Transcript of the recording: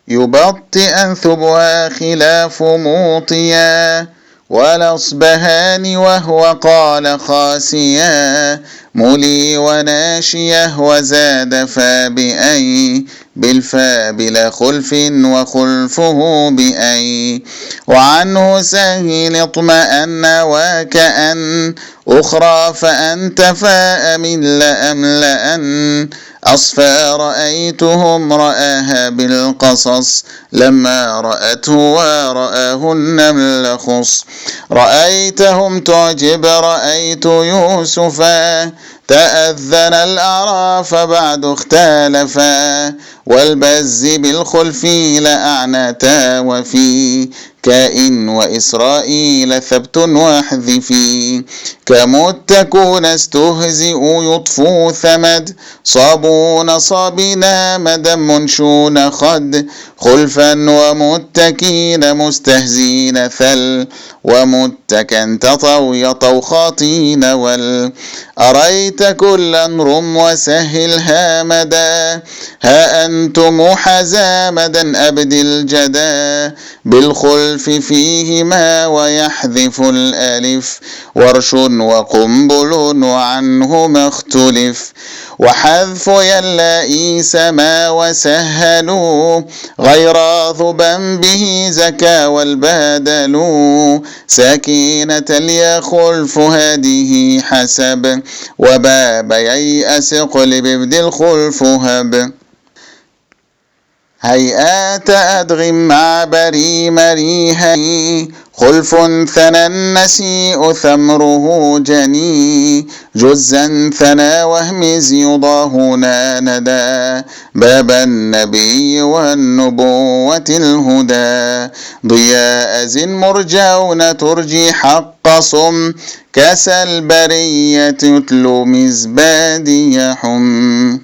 يبطئا ثبها خلاف موطيا، والأصبهان وهو قال خاسيا، ملي وناشيه وزاد فا بأي، بالفا بلا خلف وخلفه بأي. وعنه سهل اطمأن وكأن، أخرى فأنت فاء من لأملأن، أصفى رأيتهم رآها بالقصص، لما رأته ورآه النمل خص. رأيتهم تعجب رأيت يوسفا، تأذن الأعراف بعد اختلفا، والبز بالخلف لأعنتا، وفي كائن وإسرائيل ثبت واحذفي. كمتكون استهزئ يطفو ثمد، صابون صابنا مدى منشون خد، خلفا ومتكين مستهزين ثل، ومتكا تطو يطو خاطين وال. أريت كلا رم وسهلها مدى، ها أنتم حزامدا أبدل جدا، بالخلف فيهما ويحذف الألف، ورش وقنبل وعنهما اختلف. وحذف يلائيس ما وسهلوا، غير ذبا به زكا والبدل، سكينة اليا خلف هذه حسب، وباب ييأس اقلب ابدل خلف هب. هيئات أدغم مع بري مريهي، خلف ثنى النسيء ثمره جني، جزا ثنى وهمز يضاهنا ندى، باب النبي والنبوة الهدى، ضياء زن مرجون ترجي حق صم، كسى البرية تتلو مزبادي حم.